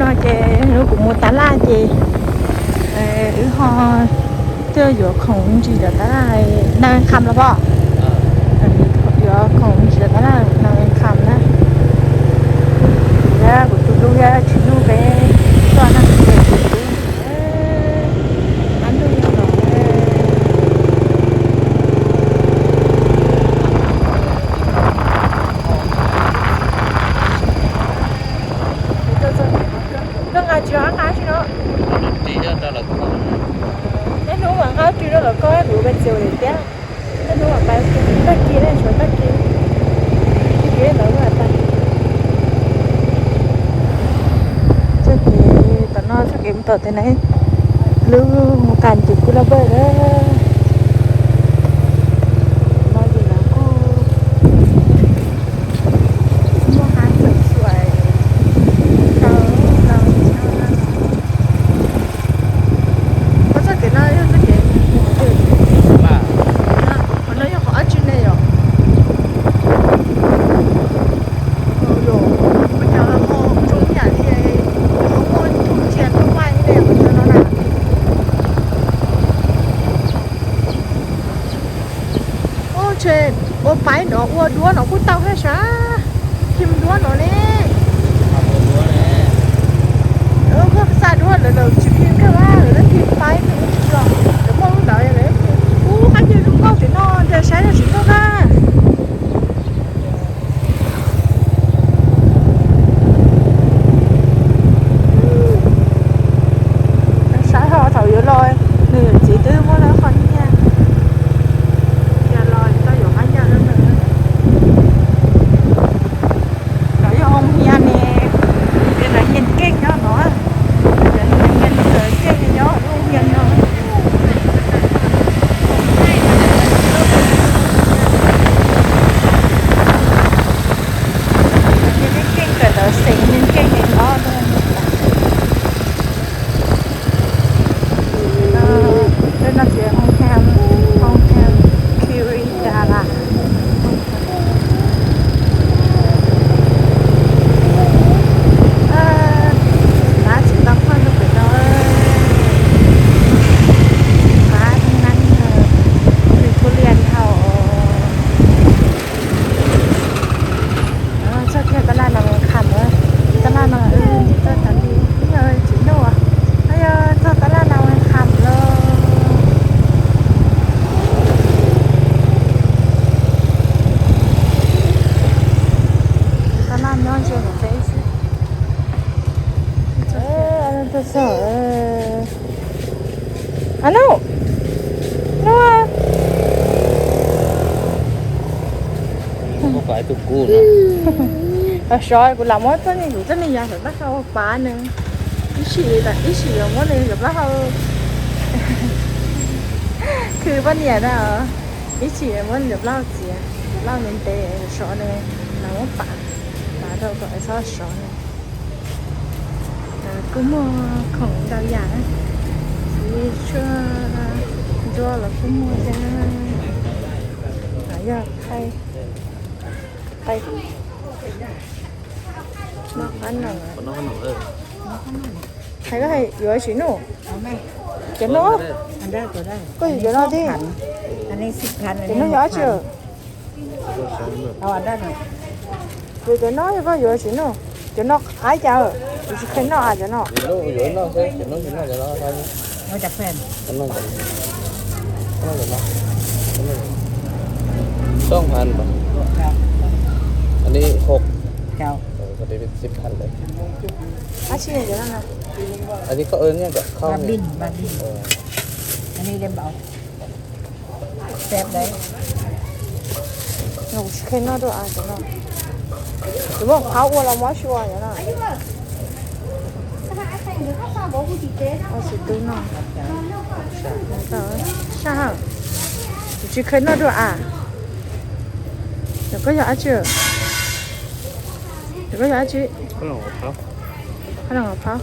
No ces kuv mus tab laj ces wb ho tuaj yuav khoom ntsis rau tab laj, nag kham los pom, yuav khoom ntsis rau tab laj nag kham na. Kuv tus hlub thiab tsis hlub peb tuaj no ces kuv tus hlub, ab ntuj yog los. Koj nqa tsis nqa tsis no. Tej hnub mas nqa tsis rau lawv koj kuv peb txiv ua li tiab. Tej hnub mas pais tag kis ne, tshuav tag kis. Tag kis lawv ua tag. Txoj kev tom no txoj kev mus tom tej na, lub mus kas ces kuj laj pawg na. No ces lawv kuj muaj hab txawm xuaim rau no. Qhov txoj kev no yog txoj kev mus qhov no yog qhov dab tsi ne yom? Yog, ua cas ho zoo yam li ho muaj tus tsiaj tuaj vaj li ne qhov chaw no na. Ua tse, ua paib no ua duab no kuj tau thiab sas. Khi mus duab no ne. Koj xa duab lawv, lawv tsis khi kawg, lawv khi paib, lawv muaj lub ntawd lawv khi. Ub, qab ncaws zoo nkauj tim no, ncaws saib no tsis muaj na. Saib ho thaum yuav los, nws txiv twb muab lawv qhov nyiaj, yog los tau yuav qab ncaws rau nws. Lawv yog hoo hias ne, ces lawv nyeem keej nyob no, lawv nyeem keej nyob hoo hias no. Ces nyeem keej kawm ntawv xeem nyeem keej nyob. Tej no ces hoo hias, hoo hias Kiri Dara. Qab tsis tau qhov ntawd pem no, qab tag nab, nws kuj liaj dhau. Txog kiag tab laj Nas Vas Kham, tab laj no txog tas li, yog tsis nyuaj, yog txog tab laj Nas Vas Kham lawm. Tab laj nyob ze pem xwb. Tuaj txog, a no, no. Sov kuv lam muab txoj ni, kuv txoj ni yog saum taub hau pav nws, ib sim, ib sim yuav muab nws saum taub hau, khwv poj niam na, ib sim yuav muab nws saum taub hau txiav, saum taub hau ntev ntev, sov nws, lam muab pav, pav rau kom txhob sov nws. Kuj muaj khoom ntau yam, txiv tshuaj ntsuab los kuj muaj thiab. Yog thaij, thaij, noj qab no, hais koj yuav tsis noj, cov no, koj yuav cov no thiab, cov no yog dab tsi? Yog cov no yog koj yuav tsis noj, cov no qab cas, kuv tsis kheev noj a cov no. Dab tsi cov no? Kuv tsis kheev noj dua a cov no. Kuv muab qhov ua los muab xyuas cov no. Tsis tu no. Saj, kuv tsis kheev noj dua a. Yog koj yog dab tsi? Yog koj yog dab tsi? Qhob noom phab.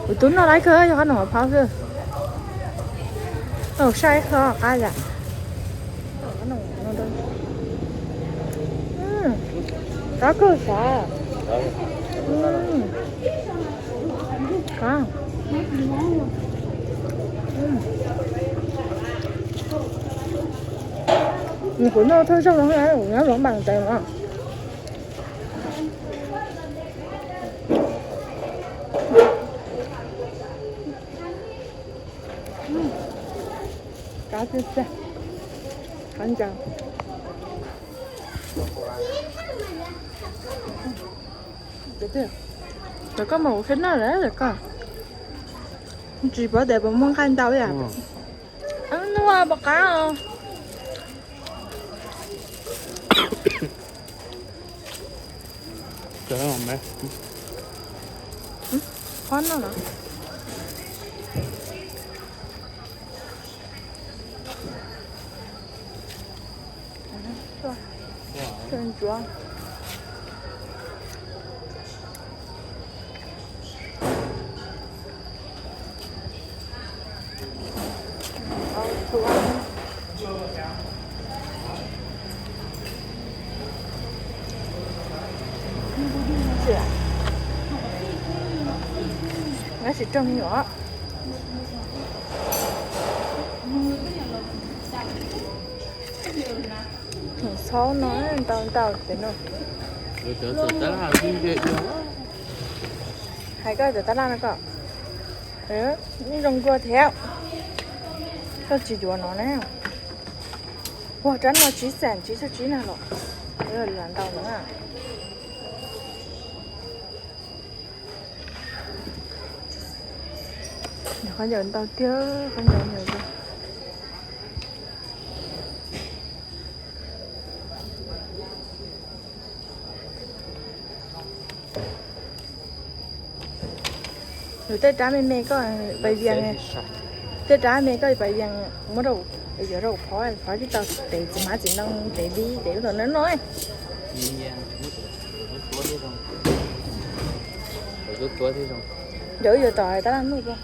Kuv tub noj lawm kawg, yog qhob noom phab xwb. Saj ib qho qab yam. Qab kawg sav. Kuv noj thawj zaug no, kuv nyob Luam Npas tes no. Qab tiag tiag. Qab ncaws. Cov koj mas kuv qhia noj lawm cov koj. Tsis paub tias puas muaj nqaij ntau ib yam. Nua pom qab os. Qhov no los. Tab sis rooj nyuam. Thaum txhob no ntau ntau ces no. Hais koj cov tab laj no kom zoo nkauj thiab. Koj tsis yuav no na. Ua rab no tsib xees tsib xees tsib na los. Lam ntau no. Qhov ncauj ntau tiag, qhov ncauj ntau tiag. Yus tej rab me me koj pais vias, tej rab me koj pais vias muab rau, yuav rau phov, phov tsis tau tev txiv hmab txiv ntoo tev dib tev lub tom no no. Yog wb yuav tom tab laj nuj ko.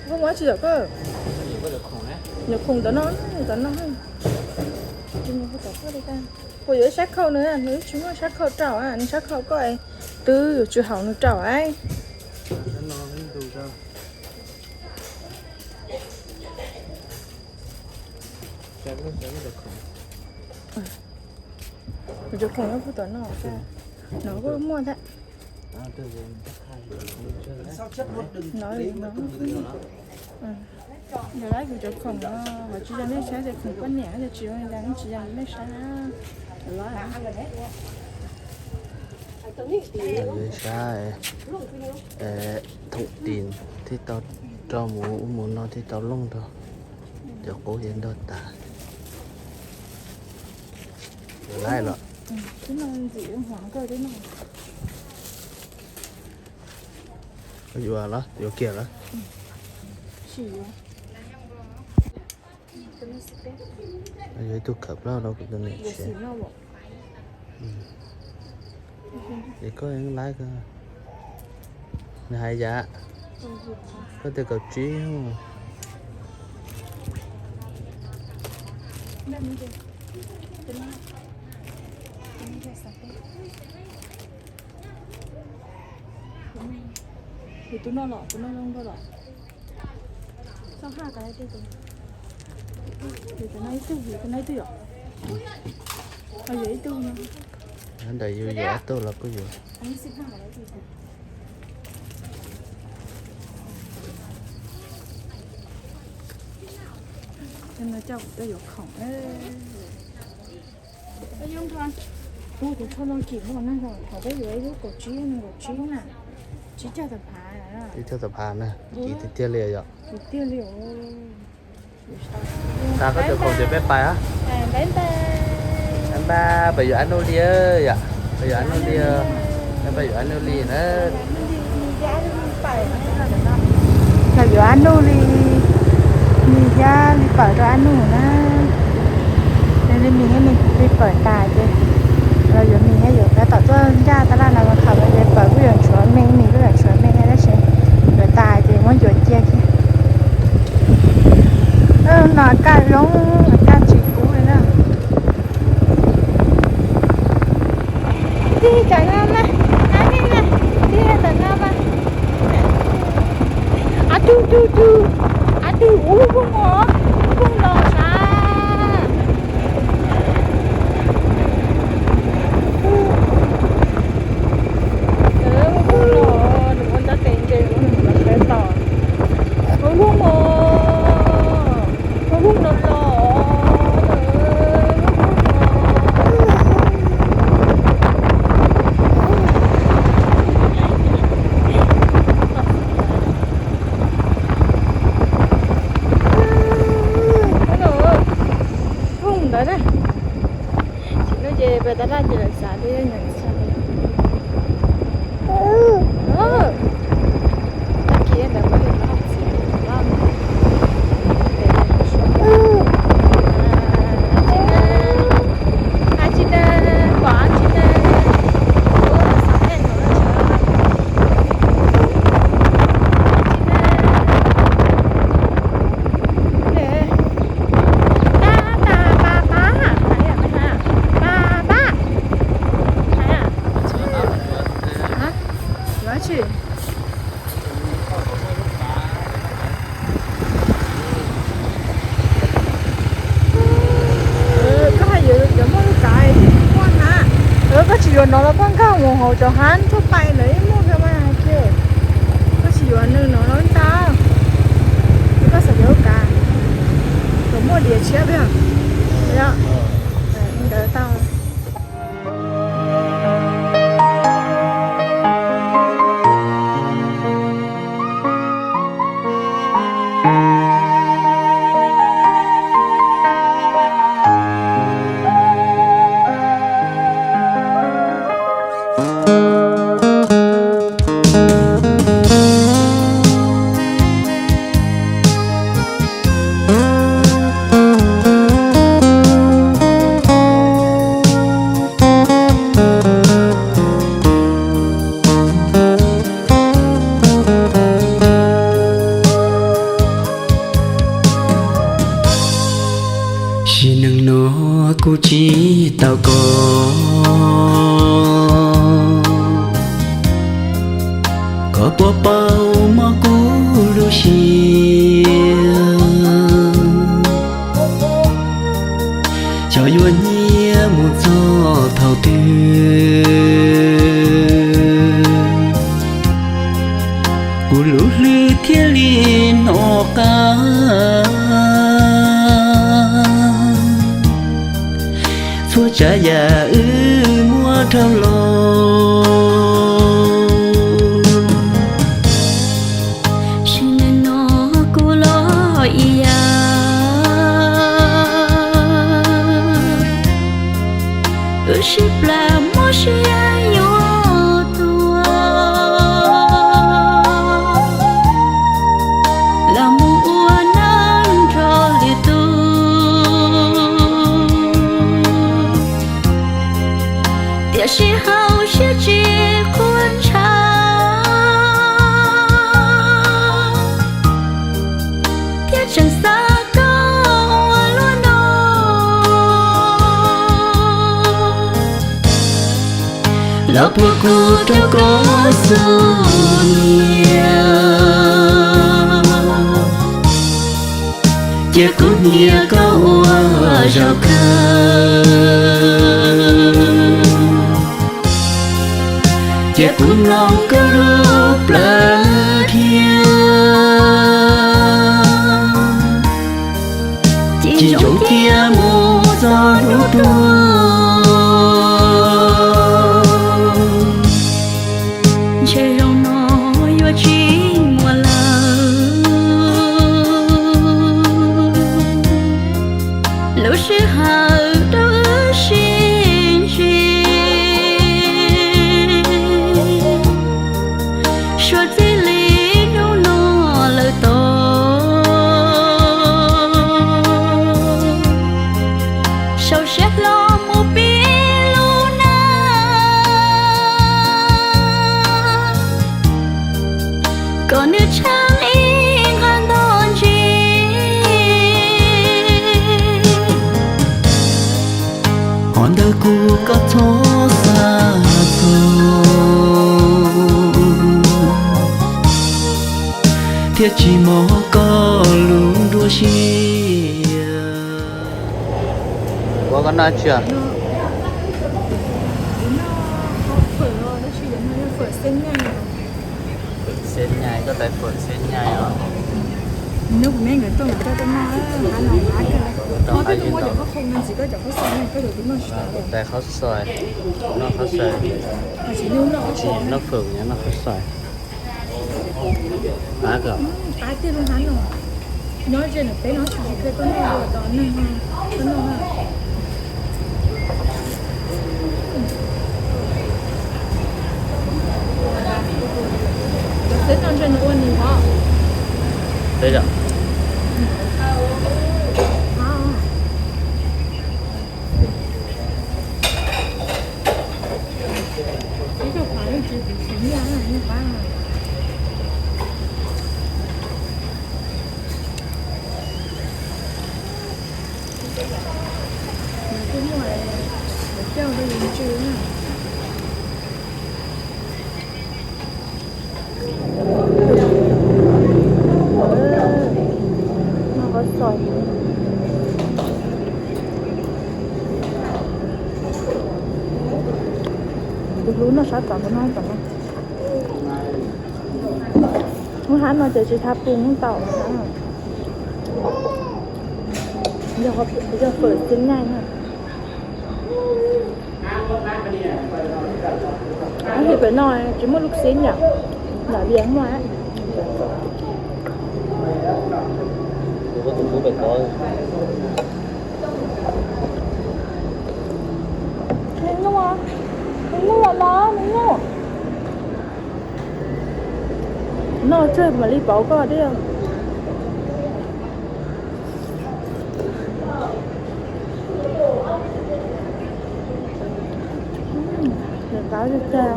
Koj muab tsis tom koj. Nyuam khoom tom no, tom no. Puas yuav ib sab khau nws, nws tsis muaj sab khau rau, nws sab khau koj twb yuav tsum haum nws rau. Cov khoom no puag tom no, no kuj muaj thiab. Yog lawv kuv cov khoom no, tsis yog nej saib ces khoom poj niam, tsis yog nej saib na. Saib thoom tis thiaj tau rau mus ub mus no thiaj tau looj rau. Cov qub ces ntog tas. Laib los. Yuav los, yuav kiag los. Yuav ib tug khawm plaub rau kuv tus niam tshiab. Ces koj yeej laib kawg. Nws hais yam, koj tias kaum tsib. Tus no los, tus no zoo nkauj los. Txoj haj tas tus, tus no ib tug, tus no ib tug yom. Ntawm yus yuav ob tug los kuj yuav. No coj kuv tuaj yuav khoom. Tus tsho no kim muaj na, thaum peb yuav ib lub kaum tsib, nees nkaum tsib na, tsib caug tawm phav. Tsib caug tawm phav na, kim tiag tiag li yom. Kim tiag li. Tag koj cov khoom ces peb pais. Npaj npaj, peb yuav ab nuj li yom, peb yuav ab nuj li, peb yuav ab nuj li na. Los yuav ab nuj li, nws thiab li pawm rau ab nuj na. Nws li mis thiab nws li pawm tas ces los yuav mis thiab yuav tab tom tuaj ncaj tab laj no los thaum los yuav pawm kuj yuav tshuav me, mis kuj yuav tshuav me thiab tab sis yuav tas ces muab yuav cia thiab. No kaj zoo, kaj tsis kub li na. Tib Ib tsam no na, a ne na, tig tam no mas. A tug tug tug, a tug ub vooj os, vooj los na. Vooj los, nws ua ntab tes ntse, nws los saib tos. Vooj os, vooj los los. Vooj ntawd na. Tsis no ces peb tab laj ces lawv xav tias yog nyob txog li. Tag kis ntawd peb yuav noj txiv loj. Koj hais yuav cov muaj lub kav thiaj muaj na. Koj tsis yuav no los koj nkag mus hauv cov hav thuaj pais ntawd yeej muaj kiag mas. Koj tsis yuav nws no los ntag. Koj xav yuav lub kav, cov muaj diav tshiab peb os. Ntawd tau. Sim neej no kuv tsis tau koj, koj puas paub mob kuv lub siab? Xyov yuav nyiam mus txog thaum twg, kuv lub hlwb thiaj li hnov qab txhua tsav yam wb muab dhau los. Sim neej no kuv los ib yam, wb sib plam mob siab yuav tuag, lam mus ua neej nrog lwm tus. Tiam sis hauv siab tsis qhuas ntshaw, thiab tseem xav koj ua luaj no. Los puag kuv rau koj xub nyiam, cia kuv hnia koj ua zaum kawg, cia kuv mloog koj lub plawv thiab, ci ntsoov cia mus txog hnub tuag. Ntshe zaum no yuav tsis muaj lawm, lub sij hawm rau wb sib ntsib, suav txij li hnub no lawm tod. Sau siab hlo mus pib lub neej, kom nws tsheej ib nqag nto ntsis. Qhov ntawd kuv koj txhob xav txog. No tsis yog? Phawm xeb nyai, koj tais phawm xeb nyai os. Tais qhov xois, noj qhov xois, tsis noj phawm, noj qhov xois. Qab tiag. Nyob ze peb no tsis tsis koj noj, koj noj. Cov xeb no ntshe nws ua nim hov. Ib co qhov tsis tsis nyiaj, nyiaj qab. Nws kuj muaj coj rau yus ntsw na. Noj qhov xois. Tus hlub noj sab tom, kuv noj tom no. Lub hab no ces tsis tau pum tau. Yog phawm xeb nyai na. Ib pem no tsis muaj lub xeb nyam, nyam lias muaj. Nws nyuaj, nws nyuaj los nws nyuaj. Noj tsawg mam li pauv koj thiab. Nws qab tag tag.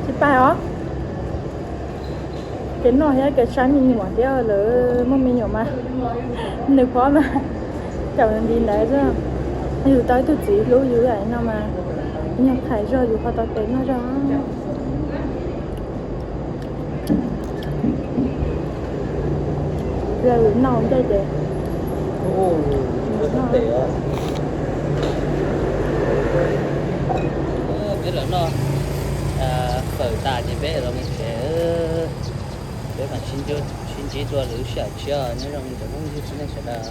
Tsis pais os. Kev noj thiab kev saib me nyuam thiab, lawv muaj me nyuam mas nws phob mas caum nws nti ntawd xwb. Yus tau ib tug txiv hlub yus ib yam no mas nyuag qhais zog yus ho tau tes noj zog. Noj ntej ces peb los noj fawm tas ces peb los mus tsev. Peb mam sib ntsib dua lwm sij hawm tshiab. Nyob zoo cov phooj ywg txhua nej sawv daws.